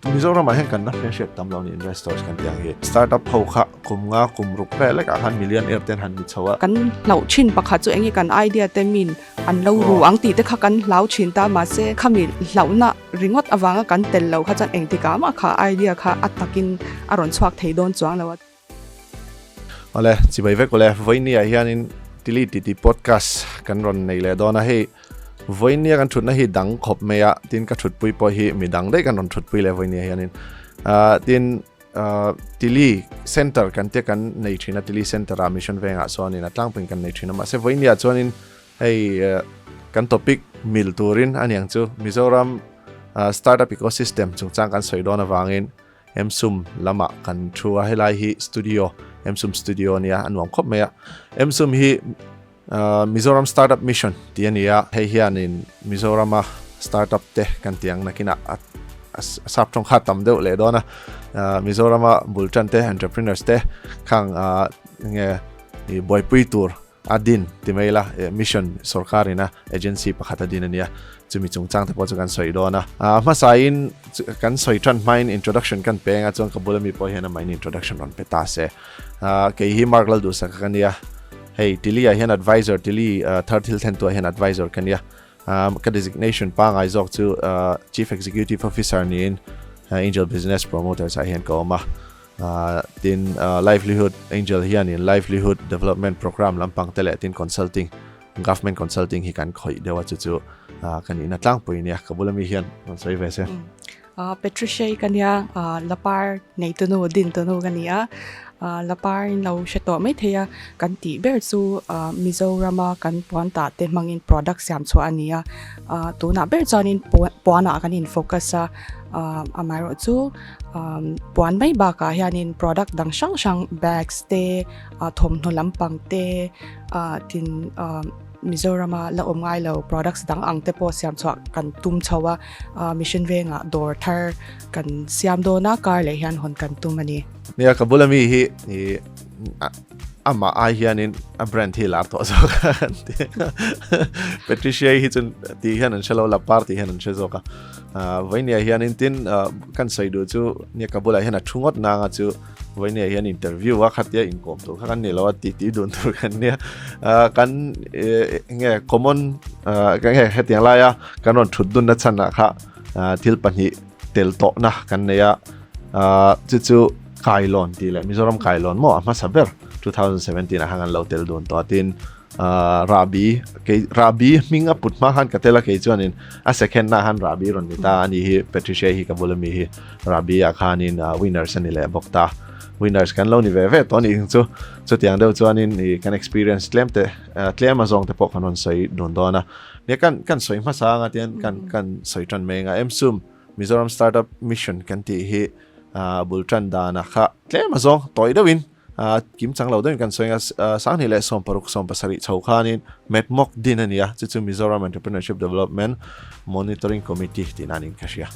Mizoramah hian kan la hmelhriat tam lo ni investors kan tih ang hi. Startup ho kha kum nga kum ruk vel lekah khan millionaire ten han ni chho a. Kan hlauh thin pakhat chu eng nge kan idea te min an lo ru ang tih te kha kan hlau thin ta mahse khami hlauhna ringawt avanga kan tel lo kha chuan engtikah mah kha idea kha a takin a rawn chhuak thei dawn chuang lo a. Awle, chibai vek awle, vawinia hianin Tili Titi Podcast kan rawn nei leh dawn a, hei vawinia kan thutna hi dang khawp mai a, tin ka thutpui pawh hi mi dang daih kan rawn thutpui leh vawinia hianin ah tin ah Tili Center kan tia kan nei thin a, Tili Center ah Mission Vengah sawnin a tlangpuiin kan nei thin a, mahse vawinia chuanin hei kan topic mil turin a niang chu Mizoram Startup Ecosystem chungchang kan sawi dawn avangin Emsum lamah kan thu a, helai hi studio, Emsum studio a nia, a nuam khawp mai a. Emsum hi Mizoram Startup Mission tih a ni a, hei hianin Mizorama startup te kan tih ang nakinah a sap tawng kha tam deuh leh dawn a. Mizorama bul tan te, entrepreneurs te khang nge buaipui tur A din ti mai ila, mission sorkar ina agency pakhat a din a nia, chumi chungchang te pawh chu kan sawi dawn a. A hmasain kan sawi tan hmain introduction kan peng a, chuan ka bula mi pawh hian amahin introduction rawn pe ta se. Kei hi Mark Lalduhsaka ka nia, hei Tili ah hian advisor, Tili thar thil thlen tuah hian advisor ka nia. Ka designation pangai zawk chu Chief Executive Officer niin Angel Business Promoters ah hian ka awm a. Tin, Livelihood Angel hianin Livelihood Development Programme lampang te leh tin consulting, Government consulting hi kan khawih deuh a, chu chu ka nihna tlangpui nia, ka bula mi hian rawn sawi ve se. Patricia hi ka nia, Lapar neitunu, dintunu ka ni a, Lapar in lo hre tawh mai thei a, kan tih ber chu Mizorama kan puan tah te hmangin product siam chhuah a ni a, tunah ber chuanin puanah kan in focus a, amaherawh chu Puan mai bakah hianin product dang hrang hrang bags te thawmhnaw lampang te tin Mizorama la awm ngai lo products dang ang te pawh siam chhuah kan tum chho a mission vengah dawr thar kan siam dawn a kar leh hian hawn kan tum a ni. Nia ka bula mi hi i amah ai hianin a brand hi lar tawh zawk a kan ti. Patricia hi chu tih hian an hre lo Lapar tih hian an hre zawk a. Vainia hianin tin kan sawi duh chu nia ka bulah hian a thu ngawt nanga chu Vainia hian interview a khatia inkawm tur kha kan ni lo a ti ti dun tur kan nia kan nge common ka nge hetiang laia kan rawn thut dun na chhan ah kha thil pahnih tel tawh na kan nei a chu chu Kailawn tih leh Mizoram Kailawn maw a hmasa ber 2017 ah khan kan lo tel dun tawh a tin Rahbi kei Rahbi hming a put hma khan ka tel a kei chuanin a second na khan Rahbi rawn ni ta a ni hi Patricia hi ka bula mi hi Rahbi ah khanin winners a ni leh bawk ta winners kan lo ni ve ve tawh a nih chu chutiang deuh chuanin ih kan experience tlem te tlem a zawng te pawh kan rawn sawi dun dawn a nia kan kan sawi hmasa anga tian kan kan sawi tan mai anga Emsum Mizoram Startup Mission kan tih hi bul tan dan a kha tlem a zawng tawi deuhin Kim chang lo deuhin kan sawi a, Sanghnih leh 60 70 chho khanin Metmok din a ni a, chu chu Mizoram Entrepreneurship Development Monitoring Committee tih nan in ka hria.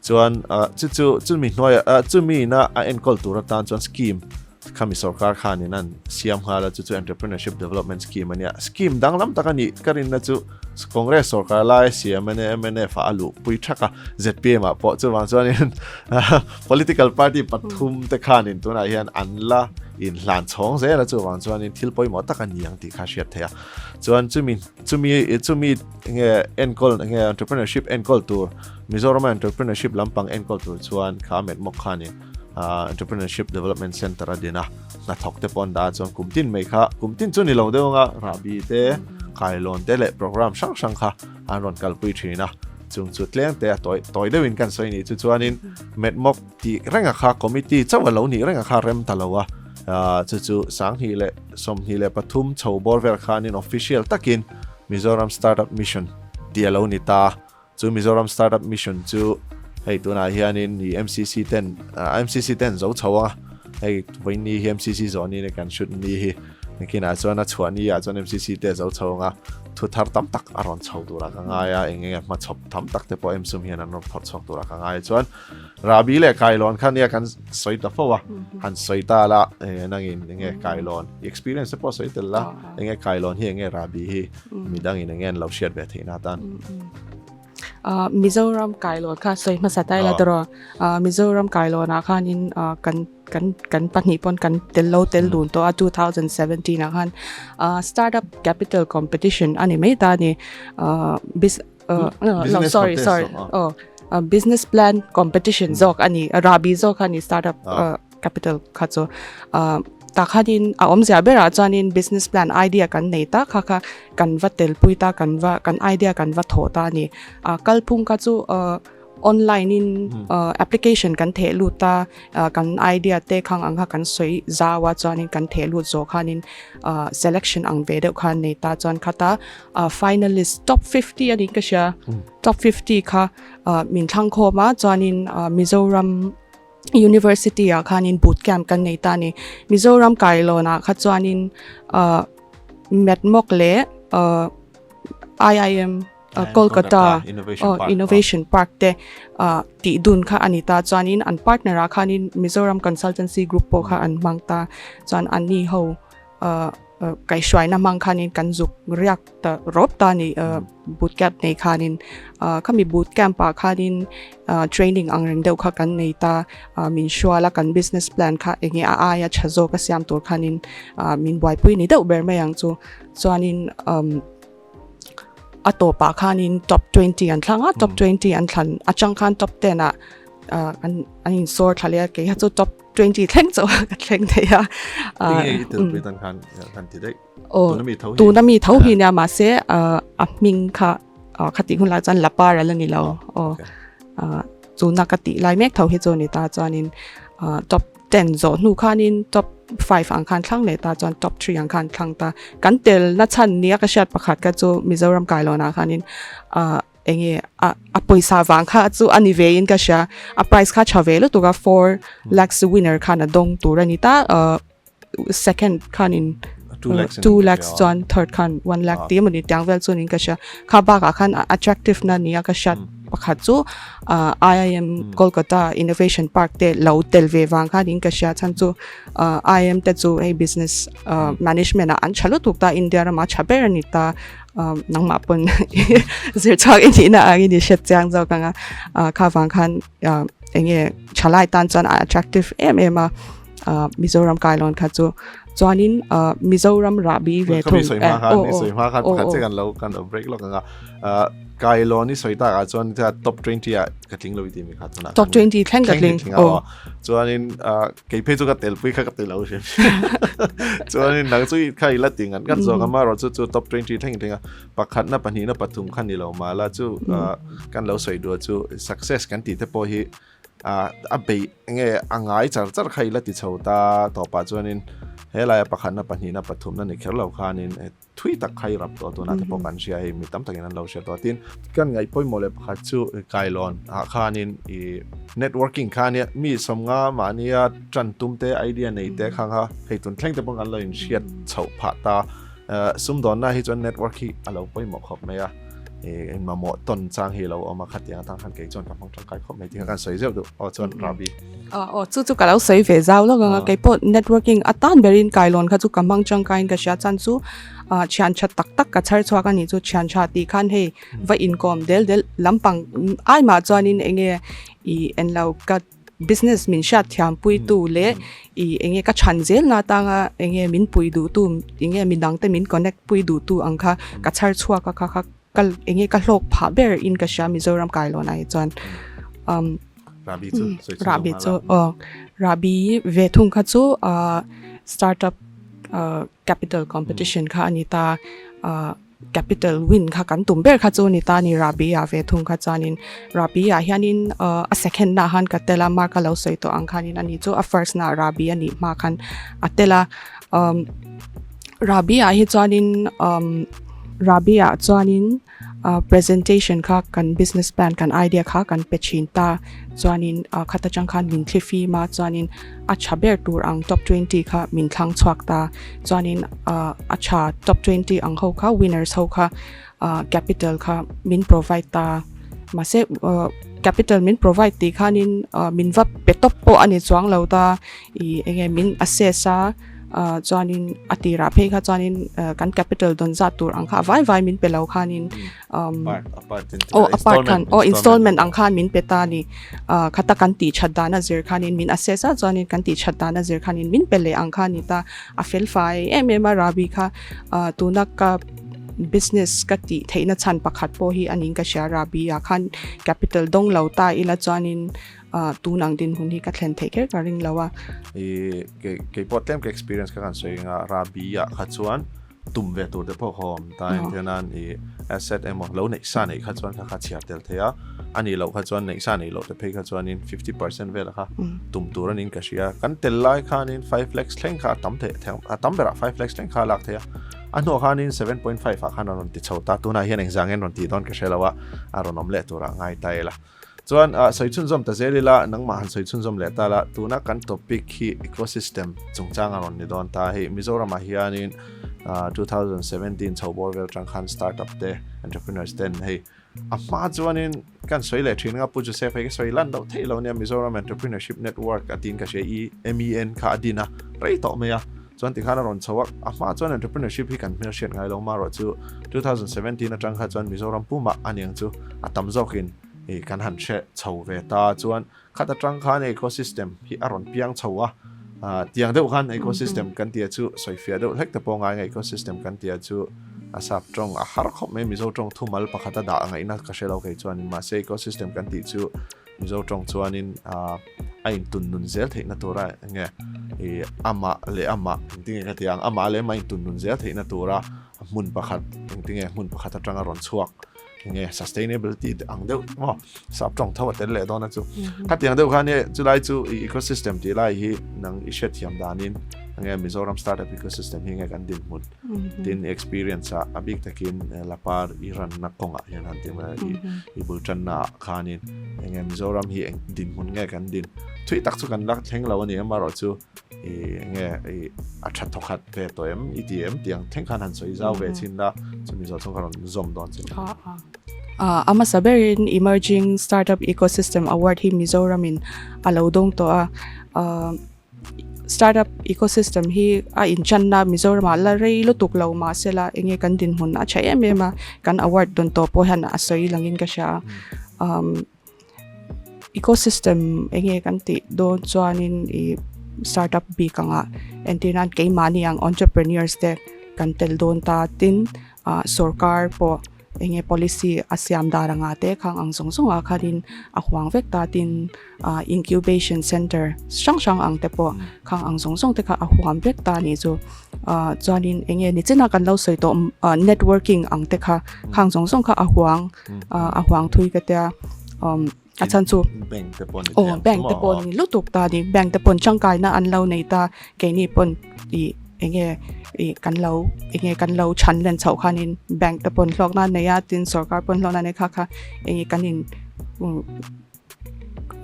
Chuan chu chu chumi hnuaiah chumi ina a enkawl tur atan chuan scheme khami sorkar khanin an siam nghal a, chu chu Entrepreneurship Development Scheme a nia. Scheme danglam tak a nih ka rinna chu Congress sorkar lai siam a nia, mnf ah a luhpui thak a, zpm ah pawh chuvang chuanin Political party pathum te khanin tunah hian an la inhlan chhawng zel a, chuvang chuanin thil pawimawh tak a ni ang tih kha hriat theih a. Chuan chumi chumi chumi nge enkawl nge entrepreneurship enkawl tur Mizorama entrepreneurship lampang enkawl tur chuan kha Ahmed Mok khanin Entrepreneurship Development Centre a din a, hnathawk te pawh an dah a, chuan kum tin mai kha kum tin chu ni lo deuh anga rahbi te kailawn te leh program hrang hrang kha an rawn kalpui thin a, chung chu tleng te a tawi tawi deuhin kan sawi nih chu chuanin Metmawk tih renga kha committee chauh a lo nih renga kha rem ta lo a, chu chu 2023 chho bawr vel khanin official takin Mizoram Startup Mission tih a lo ni ta, chu Mizoram Startup Mission chu hei tunah hianin i MCC ten MCC ten zo chho a, hei vawiin hi MCC zawh ni kan shoot ni hi. Nakinah chuan a chhuah ni ah chuan MCC te a zo chho ang a, thu thar tam tak a rawn chho turah ka ngai a, eng enge hmachhawp tam tak te pawh MSUM hian an rawn phawrh chhuak turah ka ngai a. Chuan Rahbi leh Kailawn kha nia kan sawi ta fo a, han sawi ta la nangin enge Kailawn i experience te pawh sawi tel la, enge Kailawn hi enge Rahbi hi midangin enge an lo hriat ve theihna atan. Mizoram kailawn kha sawi hmasa ta ila tawh rawh. Mizoram kailawnah khanin kan kan kan pahnih pawn kan tel lo tel dun tawh a 2017 ah khan startup capital competition a ni mai ta a ni. No sorry sorry aw business plan competition zawk a ni rahbi zawk a ni startup capital kha chu tah khanin a awmzia berah chuanin business plan idea kan nei ta kha kha kan va telpui ta kan va kan idea kan va thawh ta a ni a kalphung kha chu online in application kan theh lut ta kan idea te khang ang kha kan sawi zau a chuanin kan theh lut zawh khanin selection ang ve deuh kha an nei ta chuan khata finalist top 50 a niin ka hria top 50 kha min thlang khawm a chuanin Mizoram University ah khanin boot camp kan nei ta a ni. Mizoram Kailawn ah kha chuanin uh, Metmok leh uh, IIM uh, Kolkata Innovation uh, Park. Innovation Park te uh, tih dun kha a ni ta chuanin an partner ah khanin Mizoram Consultancy Group pawh kha an hmang ta chuan anni ho uh, kaihhruaina hmang khanin kan zuk riak ta rawp ta a ni boot camp nei khanin khami boot camp ah khanin training ang reng deuh kha kan nei ta min hrual a kan business plan kha eng nge a aia tha zawk a siam tur khanin min buaipui ni deuh ber mai ang chu chuanin a tawpah khanin top 20 an thlang a top 20 an thlan atang khan top 10 ah an an insawr thla leh a kei kha chu top 20 thleng chauh a ka thleng thei a Tinge i tel pui tan khan kan ti daih aw tuna mi tho hi tuna mi tho hi nia mahse a hming kha khatih hun lai chuan lapar ala ni lo aw chuna ka tih lai mek tho hi chu ni ta chuanin top 10 zawh hnu khanin top 5 ang khan thlang leh ta chuan top 3 ang khan thlang ta kan tel na chhan nia ka hriat pakhat ka chu Mizoram kailawnah khanin enge a a pawisa vang kha chu a ni ve in ka hria a prize kha tha ve lutuk a 4 lakhs winner khan a dawng tur a ni ta ah second khanin 2 lakhs chuan third khan 1 lakh tih emaw ni tiang vel chu niin ka hria kha bakah khan a attractive na nia ka hriat pakhat chu ah IIM Kolkata Innovation Park te lo tel ve vang khan in ka hria chhan chu ah IIM te chu hei business ah management ah an tha lutuk ta India ramah tha ber a ni ta. Nangmah pawn zir chhuak i nihna angin i hriat chiang zawk ang a, kha vang khan eng nge thalai tan chuan a attractive em em a, Mizoram kailawn kha chu chuanin Mizoram rahbi ve thung. Khami sawi hma khan, i sawi hma khan pakhat che kan lo kan lo break lawk ang a, kailawn i sawi takah chuan top 20 ah ka tling lo i ti mi kha tunah Top 20 thleng ka tling aw. Chuanin Kei phei chu ka tel pui kha ka ti lo hrim. Chuanin nang chu kha i la ti ngat ngat zawk a marawh chu chu top 20 thleng thleng a pakhat na pahnih na pathum kha ni lo mah la chu kan lo sawi duh chu success kan tih te pawh hi a beih nge a ngai char char kha i la ti chho ta tawpah chuanin helai a pakhat na pahnih na pathum na ni kher lo khanin Thui tak kha i rap tawh tunah te pawh kan hria hei mi tam takin an lo hria tawh tin kan ngaih pawimawh leh pakhat chu kailawn ah khanin i networking kha ania mi sawmnga mahnia tan tum te idea nei te khang kha hei tun thleng te pawh kan lo inhriat chhoh phah ta sumdawnna hi chuan network hi a lo pawimawh khawp mai a i mamawh tawn chang hi a lo awm a khatiang atang khan kei chuan ka hmang tangkai khawp mai tih kha kan sawi zeuh duh aw chuan Rabi. Aw chu chu ka lo sawi ve zau lawk ang a keipawh networking atan berin kailawn kha chu ka hmang tangkaiin ka hria chuan chu thian tha tak tak ka chhar chhuak a nih chu thian tha tih khan hei va inkawm del del lampang ai mah chuanin eng nge ih englo ka business min hriat thiam pui tu leh ih eng nge ka chhan zel na atanga eng nge min pui duh tu eng nge midang te min connect pui duh tu ang kha ka chhar chhuak a kha kha ka eng nge ka hlawk phah ber in ka hria Mizoram kailawn ah hi chuan umm. Rahbi chu sawi chhun Rahbi chu aw Rahbi ve thung kha chu ah startup ah capital competition kha a ni ta ah capital win kha kan tum ber kha chu a ni ta a ni Rahbi ah ve thung kha chuanin Rahbi ah hianin ah a second na khan ka tel a mark a lo sawi tawh ang khanin ani chu a first na Rahbi a nih hma khan a tel a umm Rahbi ah hi chuanin umm Rahbi ah chuanin. Presentation kha kan business plan kan idea kha kan pe thin ta chuanin khat atang khan min thli fim a chuanin a tha ber tur ang top 20 kha min thlang chhuak ta chuanin a tha top 20 ang ho kha winners ho kha capital kha min provide ta mahse capital min provide tih khanin min va pe tawp pawh a ni chuang lo ta ih eng nge min assess a. Chuanin a tirah phei kha chuanin kan capital dawn zat tur ang kha a vai vai min pe lo khanin aw a part khan aw installment ang khan min pe ta a ni. Khata kan tih that dan a zir khanin min assess a chuanin kan tih that dan a zir khanin min pe leh ang kha a ni ta. A fel fai em em a Rabi kha tuna ka business ka tih theihna chhan pakhat pawh hi a niin ka hria Rabi ah khan capital dawng lo ta ila chuanin tun ang dinhmun hi ka thlen theih kher ka ring lo a. I kei pawh tlem ka experience kha kan sawi anga Rabi ah kha chuan tum ve tur te pawh kha awm ta entir nan i asset emaw lo neih sa neih kha chuan kha kha chhiar tel thei a, a nih loh kha chuan neih sa neih loh te phei kha chuanin 50% vel kha tum tur anin ka hria. Kan tel lai khanin 5 lakhs thleng kha a tam theih a tam berah 5 lakhs thleng kha a lak theih a, a hnuah khanin 7.5 ah khan a rawn ti chho ta, tunah hian engzang nge an rawn tih dawn ka hre lo a, a rawn awm leh turah ngai ta ila. Chuan sawi chhunzawm ta zel ila, nangmah han sawi chhunzawm leh ta la, tuna kan topic hi ecosystem chungchang a rawn ni dawn ta. Hei Mizoramah hianin 2017 chho bawr vel atang khan startup te, entrepreneurs ten hei a hma chuanin kan sawi leh thin anga Pu Joseph hei ka sawi lan loh theih lo nia Mizoram Entrepreneurship Network a tiin ka hria i MEN kha a din a rei tawh mai a. Chuan tikhan a rawn chho a, a hma chuan entrepreneurship hi kan hmelhriat ngai lo marawh chu 2017 atang kha chuan Mizoram pumah a niang chu a tam zawkin i kan han hre chho ve ta chuan khat atang khan ecosystem hi a rawn piang chho a, tiang deuh khan ecosystem kan tia chu sawifiah deuh hlek te pawh ngai nge ecosystem kan tia chu a sap tawng a har khawp mai Mizo tawng thumal pakhat a dah ngaihna ka hre lo kei chuanin mahse ecosystem kan tih chu Mizo tawng chuanin a intun nun zel theihna tura enge i amah leh amah engtinge ka ti ang amah leh amah intun nun zel theihna tura hmun pakhat engtinge hmun pakhat atanga rawn chhuak enge sustainability ang deuh maw sap tawng tho a tel leh dawn a chu khatiang deuh khan e chulai chu i ecosystem tih lai hi nang i hriatthiam danin enge Mizoram startup ecosystem hi nge kan dinhmun tin experience a a bik takin lapar i ranna kawngah hian han ti mai i bul tanna ah khanin enge Mizoram hi eng dinhmun nge kan din thui tak chu kan la thleng lo ani amarawh chu i enge i a tha thawkhat ve tawh em i ti em tiang thleng khan han sawi zau ve chin la chu Mizo chhung kha rawn zawm dawn chin A hmasa berin Emerging Startup Ecosystem Award hi Mizoramin a lo dawng tawh a. Startup ecosystem hi a inchanna Mizoramah la rei lutuk lo mahsela enge kan dinhmun a tha em em a, kan award dawn tawh pawh hian a sawi langin ka hria a. Umm ecosystem enge kan tih dawn chuanin ih startup bik anga entir nan keimahni ang entrepreneurs te kan tel dawn ta tin ah sorkar pawh. Enge policy a siam dar anga te khang ang zawng zawng ah khanin a huang vek ta tin ah incubation center hrang hrang ang te pawh khang ang zawng zawng te kha a huam vek ta anih chu ah chuanin enge nichina kan lo sawi tawh ah networking ang te kha khang zawng zawng kha a huang ah a huang thui ka tia umm a chhan chu bank te pawh ni aw bank te pawh ni lutuk ta ni bank te pawn tangkaina an lo nei ta keini pawn ih enge ih kan lo enge kan lo chhan len chhoh khanin bank te pawn hlawkna an nei a tin sorkar pawn hlawkna an nei kha kha enge kan in umm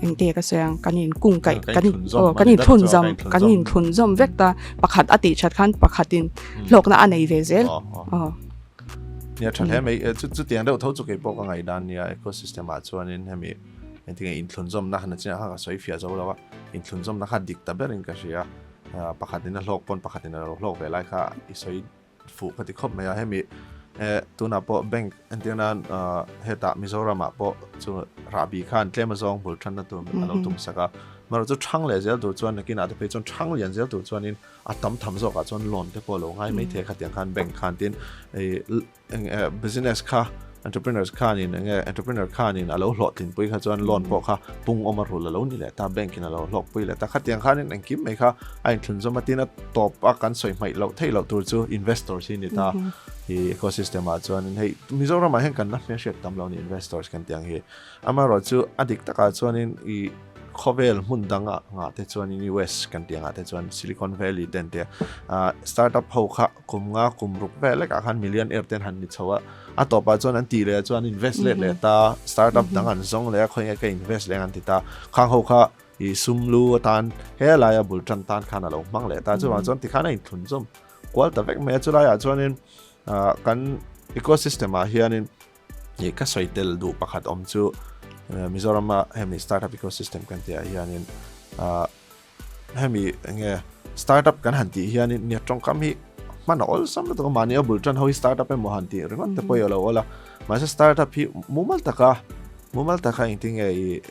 engte ka sawi ang kan in kung kaih kan in aw kan in thlun zawm kan in thlun zawm vek ta pakhat a tih that khan pakhatin hlawkna a nei ve zel aw. Nia tha hle mai chu chutiang deuh tho chu kei pawh ka ngaihdan nia ecosystem ah chuanin hemi engtinge inthlunzawmna han chinah khan ka sawi fiah zo lo a inthlunzawmna kha dik ta berin ka hria pakhatin a hlawk pawn pakhatin a lo hlawk ve lai kha i sawi fuh ka ti khawp mai a hemi tunah pawh bank entir nan hetah Mizoram ah pawh chu rahbi khan tlem azawng bul thanna tur a lo tum sak a marawh chu thang leh zel tur chuan nakinah te phei chuan thang lian zel tur chuanin A tam tham zawkah chuan loan te pawh lo ngai mai thei a khatiang khan bank khan tin eng business kha entrepreneurs khanin enge entrepreneur khanin a lo hlawhtlinpui kha chuan loan pawh kha pung awm a rul a lo ni leh ta bank in a lo hlawkpui leh ta khatiang khanin engkim mai kha a inthlunzawm a tin a tawp a kan sawi hmaih loh theih loh tur chu investors hi ni ta i ecosystem ah chuanin hei Mizoramah hian kan la hmelhriat tam lo ni investors kan tih ang hi amaherawhchu a dik takah chuanin i Khawvel hmun dang ah ngah te chuan in US kan tih angah te chuan Silicon Valley te an tia ah startup ho kha kum nga kum ruk vel lekah khan millionaire te an han ni chho a a tawpah chuan an tih leh ah chuan invest let leh ta startup dang an zawng leh a khawi nge ka invest leh ang an ti ta khang ho kha ih sum lu atan helai a bul tan tan khan a lo hmang leh ta chuvang chuan tikhan a inthlun zawm kual ta vek mai a chulaiah chuanin ah kan ecosystem ah hianin Ih ka sawi tel duh pakhat awm chu Mizorama hemi startup ecosystem kan tih ah hianin ah hemi enge Startup kan han tih hianin nia tawngkam hi hman a awlsam lutuk a, mahni a bul tan ho hi startup emaw han tih ringawt te pawh hi a lo awl a. Mahse startup hi mumal taka mumal taka engtin nge i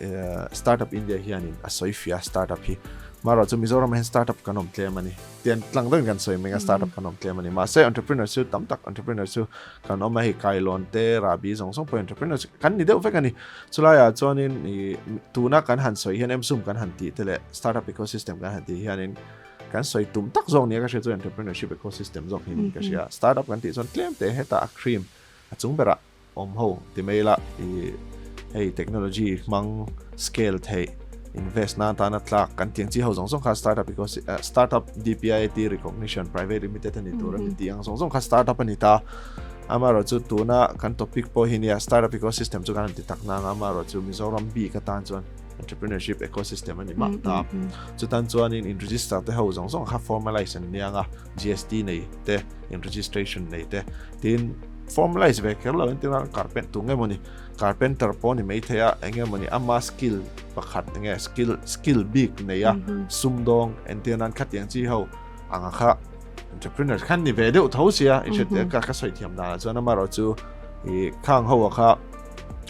startup India hianin a sawi fiah a startup hi. Marawh chu Mizoramah hian startup kan awm tlem a ni. Tian tlang deuhin kan sawi mai a startup kan awm tlem a ni. Mahse entrepreneur chu tam tak entrepreneur chu kan awm a, hei kailawn te rahbi zawng zawng pawh entrepreneur chu kan ni deuh vek a ni. Chulaiah chuanin ih tuna kan han sawi hian MSUM kan han tih te leh startup ecosystem kan han tih hianin kan sawi tum tak zawk nia ka hria chu entrepreneurship ecosystem zawk hi niin ka hria. Startup kan tih chuan tlem te hetah a cream a chung berah awm ho ti mai ila ih hei technology hmang scale theih invest nan tana tlak kan tih ang chi ho zawng zawng kha startup ecosystem startup DPIIT recognition private limited a ni tur a ni tih ang zawng zawng kha startup a ni ta. Amaherawhchu tuna kan topic pawh hi nia startup ecosystem chu kan han ti tak nang a, amaherawhchu Mizoram bik atan chuan entrepreneurship ecosystem a ni mah ta. Chutan chuanin in register te ho zawng zawng kha formalize an niang a, GST nei te, in registration nei te, tin formalize ve kher lo entir nan carpenter tu nge mawni carpenter pawh ni maithei a, eng nge mawni ama skill pakhat enge skill skill bik nei a sumdawng entir nan khatiang chi ho anga kha entrepreneur khan ni ve deuh tho sia i hre ka ka sawi thiam danah chuan amarawh chu i khang ho kha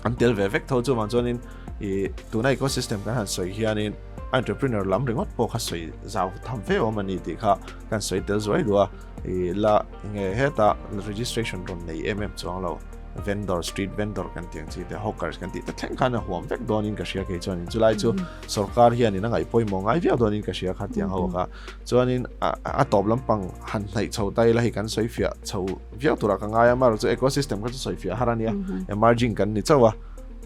an tel ve vek tho chu vang chuanin i tuna ecosystem kan han sawi hianin entrepreneur lam ringawt pawh kha sawi zau tham fe awm ani tih kha kan sawi tel zuai duh a i la nge heta registration rawn nei em em chuang lo vendor street vendor kan tih ang chi te hawkers kan tih te thleng khan a huam vek dawnin ka hria kei chuanin chulai chu sorkar hianin a ngaih pawimawh ngai viau dawnin ka hria kha tiang ho kha Chuanin a tawp lampang han hnaih chho ta ila hi kan sawi fiah chho viau turah ka ngai a, amaherawh chu ecosystem kha chu sawi fiah har a nia, emerging kan ni chauh a,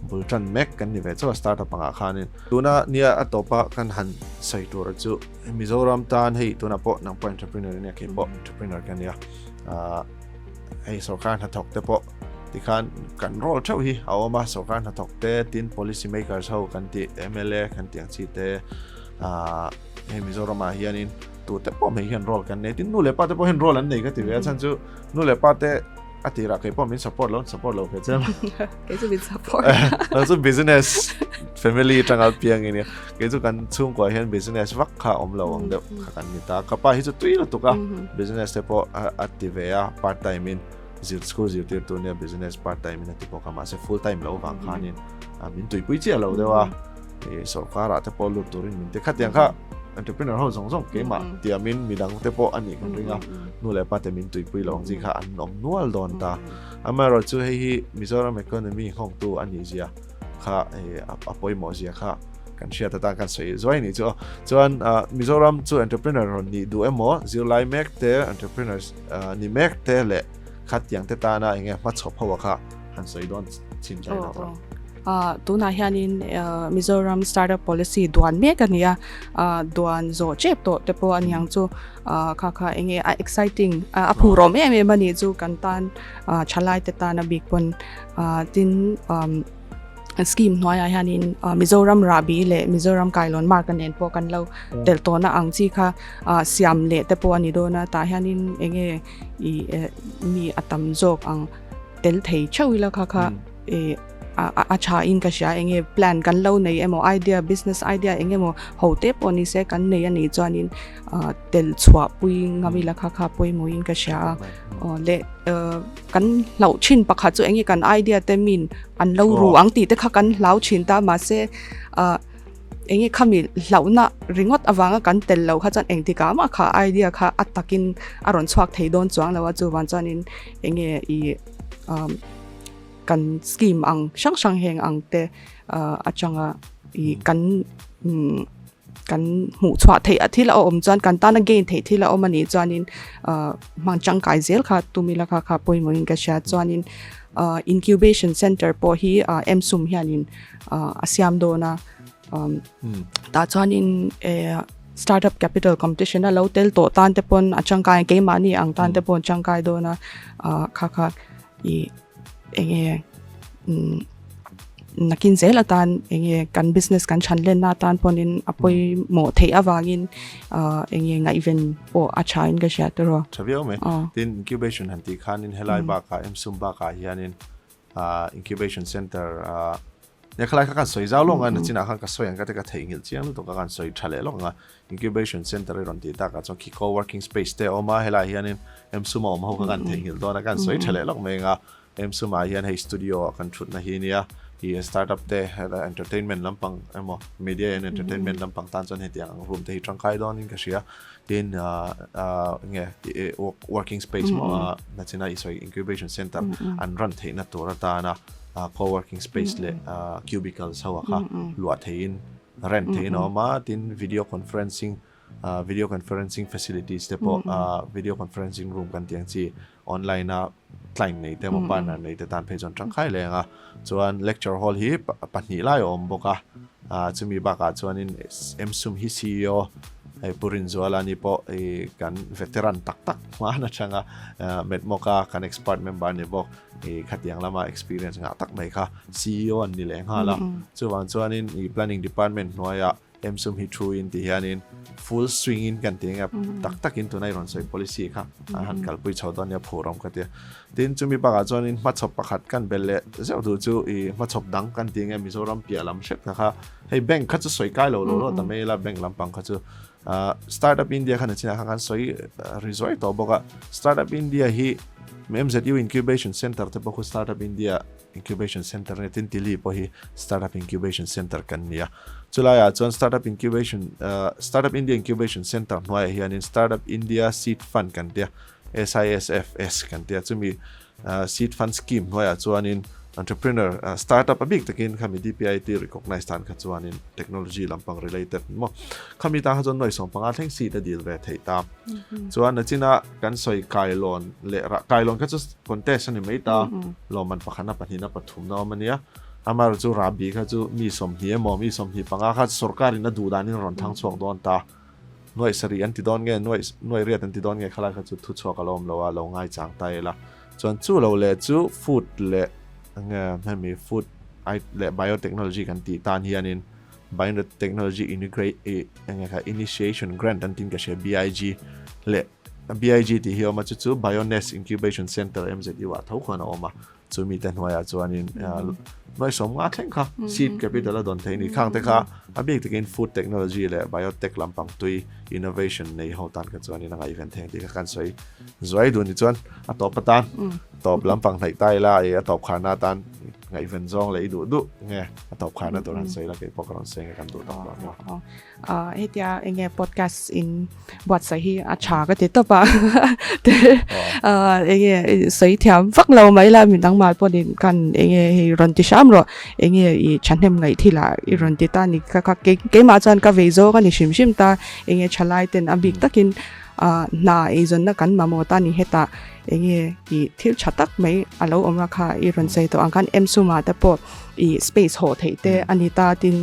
bul tan mek kan ni ve chauh a startup angah khanin. Tuna nia a tawpa kan han sawi tura chu Mizoram tan hei tunah pawh nang pawh entrepreneur a nia kei pawh entrepreneur ka nia, hei sorkar hnathawk te pawh tikhan kan role theuh hi a awm a, sorkar hnathawk te tin policy makers ho kan tih mla kan tih ang chi te Hei Mizoramah hianin tute pawh mai hian role kan nei tin nu leh pa te pawh hian role an nei ka ti ve a chhan chu nu leh pa te a tirah kei pawh min support lo support lo ke chem kei chu min support lo chu business family tanga piang in kei chu kan chhungkua hian business vak kha awm lo ang deuh kha kan ni ta ka pa hi chu tui lutuk a business te pawh a ti ve a part time in zir school zirtir tu nia business part time in a ti bawk a mahse full time lo vang khanin min tuipui chiah lo deuh a Sorkarah te pawh lut turin min ti khatiang kha entrepreneur ho zawng zawng keimah tiamin midang te pawh a nih kan ring a nu leh pa te min tuipui lo ang chi kha an awm nual dawn ta amaherawh chu hei hi Mizoram economy nghawngtu a nih zia kha a pawimawh zia kha kan hriat atan kan sawi zuai nih chu aw chuan Mizoram chu entrepreneur rawn nih duh emaw zirlai mek te entrepreneurs ni mek te leh khatiang te tana enge hmachhawp ho a kha han sawi dawn chin ta ila chuan. Tunah hianin Mizoram Startup Policy duan mek a ni a, duan zawh tep tawh te pawh a niang chu kha kha enge a exciting a phurawm em em a nih chu kan tan thalai te tan a bik pawn tin scheme hnuaiah hianin Mizoram rahbi leh Mizoram kailawn mark a nen pawh kan lo telh tawhna ang chi kha siam leh te pawh a ni dawn a tah hianin enge ih mi a tam zawk ang tel thei theuh ila kha kha ih a tha in ka hria enge plan kan lo nei emaw idea business idea eng emaw ho te pawh ni se kan nei a nih chuanin tel chhuah pui ngam ila kha kha pawimawh in ka hria a aw leh kan hlauh thin pakhat chu enge kan idea te min an lo ru ang tih te kha kan hlau thin ta mahse Enge khami hlauhna ringawt avanga kan tel lo kha chuan engtikah mah kha idea kha a takin a rawn chhuak thei dawn chuang lo a, chuvan chuanin enge ih kan scheme ang hrang hrang heng ang te atanga ih kan kan hmuh chhuah theih a thil a awm chuan kan tana gain theih thil a awm a nih chuanin hmang tangkai zel kha tum ila kha kha pawimawhin ka hria chuanin incubation center pawh hi M-sum hianin a siam dawn a tah chuanin startup capital competition a lo tel tawh tan te pawn a tangkai keimahni ang tan te pawh an tangkai dawn a kha kha ih eng nge nakin zel atan eng nge kan business kan chhan lenna atan pawnin a pawimawh theih avangin eng nge ngaihven pawh a tha in ka hria tiraw. Tha viau mai. Tin incubation han tih khanin helai bakah M sum bakah hianin Incubation Center. Nia khalai kha kan sawi zau lawng a, nachinah khan ka sawi ang ka ti ka theihnghilh chiang lutuk a, kan sawi tha leh lawk ang a. Incubation Centre i rawn tih takah chuan khi co-working space te a awm a, helaiah hianin MSUM a awm ho kha kan theihnghilh dawn a, kan sawi tha leh lawk mai ang a. MSUM ah hian hei studio ah kan thutna hi nia, ih startup te entertainment lampang emaw media and entertainment lampang tan chuan hetiang ang room te hi tangkai dawnin ka hria. Tin nge working space maw nachina i sawi incubation centre an run theihna tur atana co-working space leh cubicles ho ah kha luah theihin rent theihin a awm a, tin video conferencing video conferencing facilities te pawh video conferencing room kan tih ang chi online a client nei te emaw partner nei te tan phei chuan tangkai leh ang a, chuan lecture hall hi pahnih lai a awm bawk a, chumi bakah chuanin MSUM hi ceo hei Pu Rinzuala ni pawh ih kan veteran tak tak hman atanga Medmawka kan expert member ni bawk ih khatiang lama experience ngah tak mai kha ceo an ni leh nghal a, chuvang chuanin ih planning department hnuaiah Emsum hi thu in ti hianin full swing in kan ti anga tak takin tuna i rawn sawi policy kha an han kalpui chho dawn nia phur awm ka tia. Tin chumi bakah chuanin hmachhawp pakhat kan bel leh zeuh duh chu i hmachhawp dang kan ti anga Mizoram piah lam hrep kha kha hei bank kha chu sawi kai lo lo lo ta mai ila bank lampang kha chu Startup India kha nachinah khan kan sawi ri zuai tawh bawk a. Startup India hi MZU Incubation Centre te pawh khu Startup India Incubation Centre nge tin Tili pawh hi Startup Incubation Centre kan ni a. Chulaiah chuan Startup Incubation Startup India Incubation Centre hnuaiah hianin Startup India Seed Fund kan tia SISFS kan tia chumi Seed Fund Scheme hnuaiah chuanin entrepreneur startup a bik takin khami DPIT recognise tan kha chuanin technology lampang related maw khami tan kha chuan nuai 15 thleng seed a dil ve theih ta. Chuan nachina Kan sawi kailawn leh rah kailawn kha chu contest a ni mai ta lawmman pakhatna pahnihna pathumna awm a nia amaherawh chu rahbi kha chu mi 20 emaw mi 25 kha sorkarin a duh danin rawn thang chhuak dawn ta nuaih sarih an ti dawn nge nuaih nuaih riat an ti dawn nge khalai kha chu thu chhuak a lo awm lo a lo ngai chang ta ila chuan chu lo leh chu food leh nge hemi food ai leh biotechnology kan tih tan hianin biotechnology integrate enge kha initiation grant an tin ka hria BIG leh BIG tih hi a awm a, chu chu Bionest Incubation Centre MZU ah tho khuan a awm a, chu mite hnuaiah chuanin nuai 50 thleng kha seed capital a dawn theih a ni. Khang te kha a bik takin food technology leh biotech lampang tui innovation nei ho tan kha chuanin a ngaihven thei ang tih kha kan sawi zuai duh ni chuan a tawp atan tawp lampang hnaih ta ila a tawp kharna atan ngaihven zawng leh i duh duh nge a tawp kharna tur han sawi la keipawh ka rawn sawi nge kan duh tawp lo. Hetia enge podcast in buatsaih hi a tha ka ti tawp a te enge sawi thiam vak lo mai la mi dang mal pawhin kan enge hei rawn ti hram rawh enge i thahnem ngaih thil ah i rawn ti ta ni kha kha keimah chuan ka vei zawk a ni hrim hrim ta enge thalai ten a bik takin hna eizawnna kan mamawh ta ni hetah enge i thil tha tak mai a lo awm a kha i rawn sawi tawh ang khan M-suma te pawh i space hawh theih te a ni ta tin.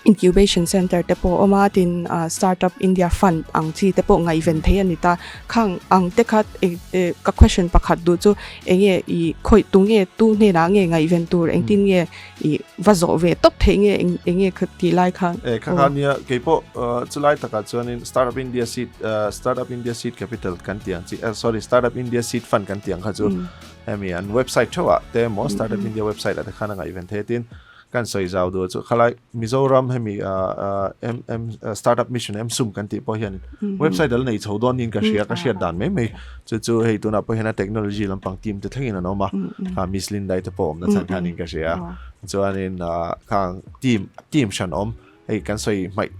Incubation Centre te pawh a awm a, tin Startup India Fund ang chi te pawh ngaihven thei a ni ta. Khang ang te kha ka question pakhat duh chu eng nge i khawih tu nge tu hnenah nge ngaihven tur engtin nge i va zawh ve tawp theih nge eng nge kha tih lai kha. E kha kha nia keipawh chulai takah chuanin Startup India Seed Startup India Seed Capital kan tih ang chi sorry Startup India Seed Fund kan tih ang kha chu hemi an website theuhah te emaw Startup India website ah te khan a ngaihven thei a tin Kan sawi zau duh chu khalai Mizoram hemi M startup mission MSUM kan tih pawh hian website al nei chho dawn niin ka hria ka hriat dan mai mai chu chu hei tunah pawh hian a technology lampang team te thlengin an awm a kha Miss Lindai te pawh awmna chhan khanin ka hria chuanin khang team team hran awm hei kan sawi hmaih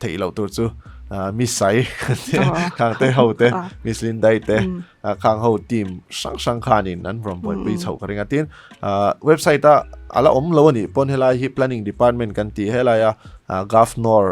theih loh tur chu Miss Sai khang te ho te Miss Lindai te khang ho team hrang hrang khanin an rawn buaipui chhoh ka ring a tin website a ala awm lo ani pawn helai hi planning department kan tih helai a governor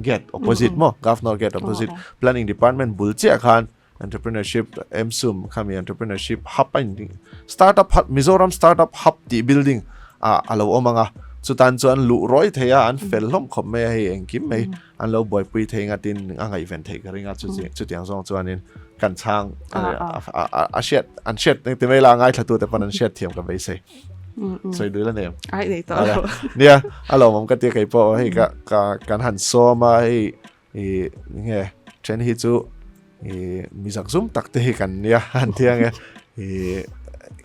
gate opposite maw governor gate opposite planning department bul chiah khan entrepreneurship MSUM khami entrepreneurship hub a in startup hub Mizoram startup hub tih building a alo awm anga chutan chuan luh rawi thei a an fel hlawm khawp mai a hei engkim mai an lo buaipui thei anga tin a ngaihven theih ka ring a chu chutiang zawng chuanin kan chhang a hriat an hriat engti mai la ngaithla tu te pawn an hriat thiam ka beisei sawi dui la nem ai nei tawh lo nia a lawmawm ka tia kei pawh hei ka ka kan han sawm a hei I nge then hi chu i mi zak zum tak te hi kan nia an thiang e. I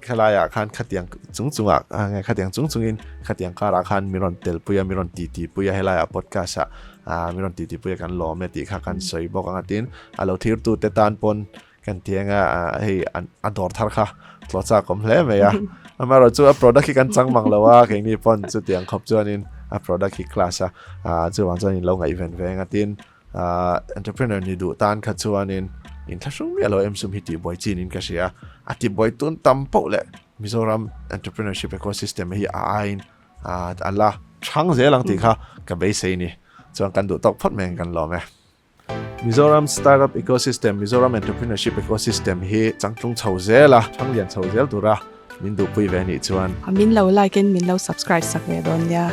Khalaiah khan khatiang chung chungah nge khatiang chung chungin khatiang karah khan min rawn telpui a, min rawn titipui a helaiah podcast ah ah min rawn titipui a kan lawm e tih kha kan sawi bawk ang a tin a lo thirtute tan pawn kan ti anga hei a dawr thar kha tlawh chak awm hle mai a amaherawh chu a product hi kan chang mang lo a keini pawn chutiang khawp chuanin a product hi class a ah chuvang chuan in lo ngaihven ve ang a tin Ahh entrepreneur ni duh tan kha chuanin inthlahrung miah lo em sum hi tihbuai chin in ka hria a, a tihbuai tun tam poh leh Mizoram entrepreneurship ecosystem hi a aiin ahh a la thang zel ang tih kha ka beisei ni. Chuan kan duh tawk phawt mai ang kan lawm e. Mizoram startup ecosystem, Mizoram entrepreneurship ecosystem hi changtlung chho zel a, thang lian chho zel tura min duhpui ve anih chuan. Min lo like in min lo subscribe sak ve dawn nia.